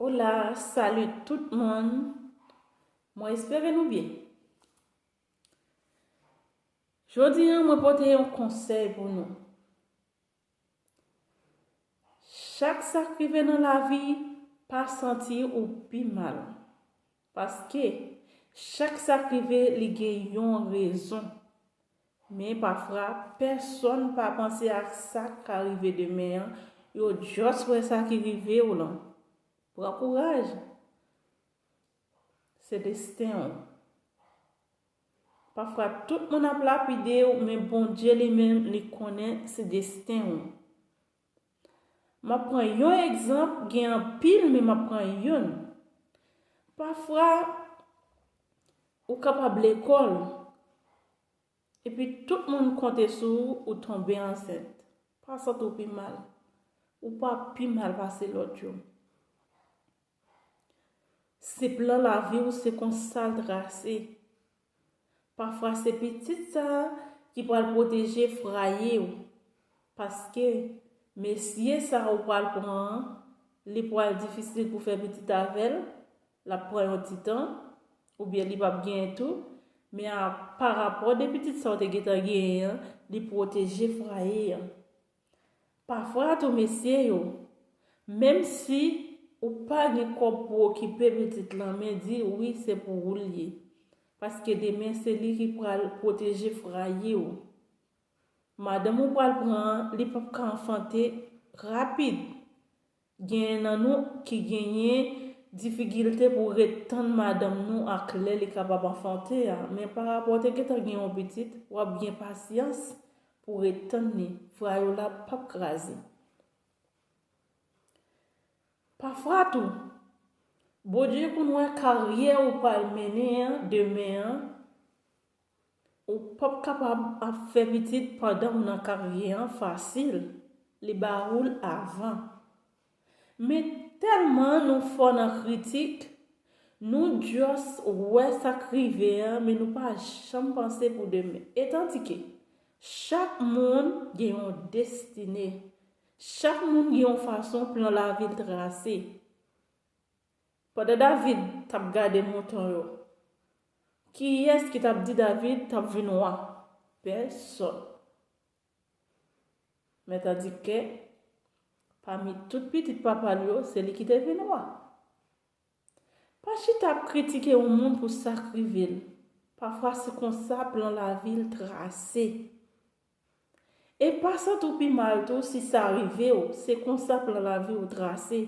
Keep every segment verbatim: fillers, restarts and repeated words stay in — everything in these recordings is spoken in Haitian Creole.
Hola, salut tout moun. Mwen espere nou byen. Jodi a, mwen pote yon konsèy pou nou. Chak sa k rive nan lavi, pa santi ou pi mal. Paske chak sa k rive, li gen yon rezon. Men pafwa, pèsonn pa panse ak sa k ka rive demen an, yo just wè sa ki rive w lan. Pran kouraj. Se desten w. Pafwa, tout moun ap lapide w, men Bondye li menm, li konnen se desten w. M ap pran yon egzanp, gen anpil, men m ap pran youn. Pafwa, ou kapab lekòl, epi tout moun konte sou ou, ou tonbe ansent. Pa santi w pi mal. Ou pa pi mal pase lòt yo. Se plan lavi w, se konsa l trase. Pafwa, se pitit sa a ki pral pwoteje fwaye w. Paske mesye sa a ou pral pran an, li pral difisil pou fè pitit avè l, l ap pran yon ti tan, oubyen li p ap genyen tou, men a, pa rapò de pitit sa a ou te gentan genyen an, li pwoteje fwaye an. Pafwa tou, mesye yo, menm si ou pa gen kòb pou okipe pitit lan, men di wi, se pou ou l ye. Paske demen, se li ki pral pwoteje fwaye w. Madanm ou pral pran an, li p ap ka anfante rapid. Genyen nan nou ki genyen difikilte pou ret tann madanm nou ak lè li kapab anfante a. Men pa rapò w te gentan gen yon pitit, w ap gen pasyans pou ret tann li. Fwaye w la p ap kraze. Pafwa tou, Bondye konn wè karyè ou pral mennen an demen an, ou p ap kapab ap fè pitit pandan w nan karyè an fasil, li ba ou l avan. Men tèlman nou fò nan kritik, nou just wè sa k rive an, men nou pa janm panse pou demen. Etandike, chak moun gen yon destine. Chak moun gen yon fason plan lavi l trase. Pandan David t ap gade mouton yo, kiyès ki t ap di David t ap vin wa? Pèsonn. Men tandike, pami tout pitit papa l yo, se li ki te vin wa. Pa chita ap kritike yon moun pou sa k rive l. Pafwa, se konsa plan lavi l trase. E pa santi w pi mal tou si sa rive w, se konsa plan lavi w trase.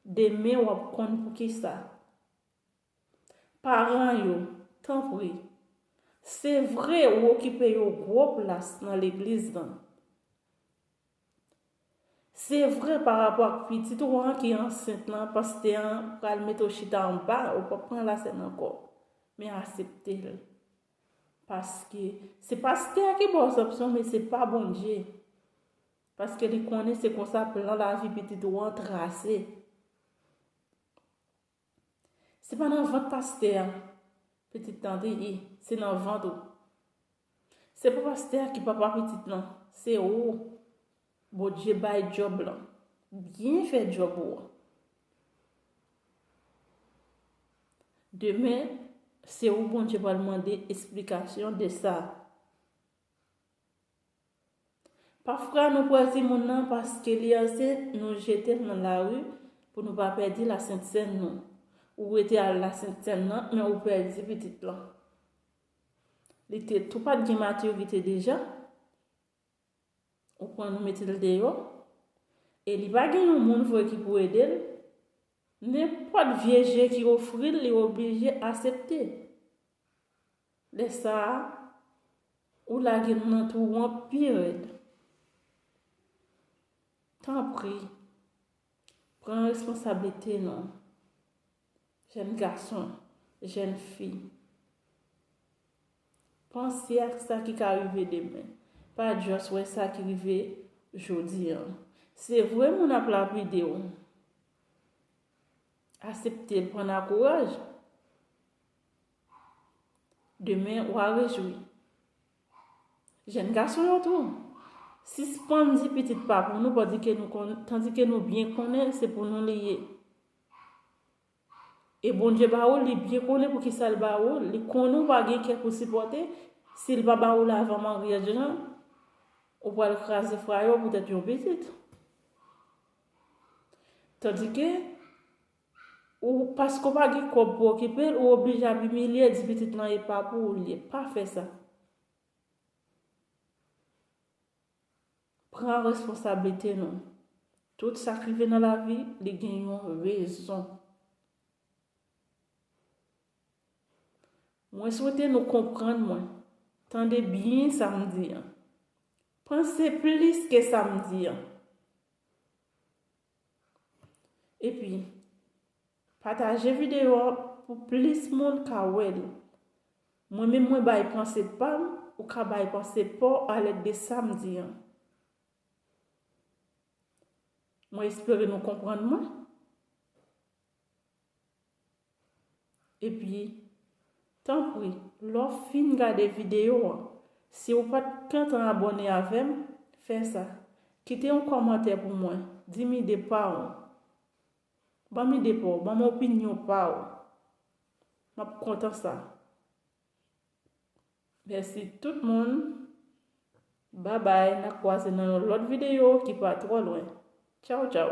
Demen w ap konn poukisa. Paran yo, tanpri, se vre ou okipe yon gwo plas nan legliz lan. Se vre, pa rapò ak pitit ou an ki ansent lan, pastè an pral mete w chita anba, ou p ap pran lasèn ankò. Men aksepte l. Paske se pastè a ki ba w sanksyon, men se pa Bondye. Paske li konnen se konsa plan lavi pitit ou an trase. Se pa nan vant pastè a pitit lan te ye, se nan vant ou. Se pa pastè a ki papa pitit lan, se ou. Bondye bay djòb lan. Byen fè djòb ou an. Demen, se ou Bondye pral mande esplikasyon de sa. Pafwa, nou pran timoun nan paske li ansent, nou jete l nan lari pou nou pa pèdi lasent sèn nou. Ou rete al lasent sèn nan, men ou pèdi pitit lan. Li te tou pa t gen matirite deja. Ou pran nou mete l deyò. E li pa gen yon moun vre ki pou ede l. Nenpòt vye je ki ofri l, li oblije aksepte. Lè sa a, ou lage l nan twou an pi rèd. Tanpri, pran responsablite nou. Jèn gason, jèn fi. Panse ak sa ki ka rive demen. Pa just wè sa ki rive jodi an. Se vre moun ap lapide w. Aksepte l, pran nan kouraj. Demen, w a rejwi. Jèn gason yo tou, sispann di pitit pa pou nou, tandike nou konn-, tandike nou byen konnen se pou nou li ye. E Bondye ba ou, li byen konnen pou ki sa l ba ou, li konnen ou pa gen kè pou sipòte, si l pa ba ou l avan maryaj lan, ou pral kraze fwaye w poutèt yon pitit. Tandike, ou, paske w pa gen kòb pou okipe l, ou oblije ap imilye, di pitit lan e pa pou ou l ye. Pa fè sa. Pran responsablite nou. Tout sa k rive nan lavi, li gen yon rezon. Mwen swete nou konprann mwen. Tande byen sa m di an. Panse plis ke sa m di an. Epi, pataje videyo a pou plis moun ka wè l. Mwen menm mwen bay panse pa m, ou ka bay panse pa w alèd de sa m di an. Mwen espere nou konprann mwen. Epi, tanpri, lè w fin gade videyo a, si w pa t gentan abòne avè m, fè sa. Kite yon kòmantè pou mwen, di m ide pa w. Ban m ide pa w, ban m opinyon pa w. M ap kontan sa. Mèsi tout moun. Babay, n a kwaze nan yon lòt videyo ki pa twò lwen. Tchaw, tchaw.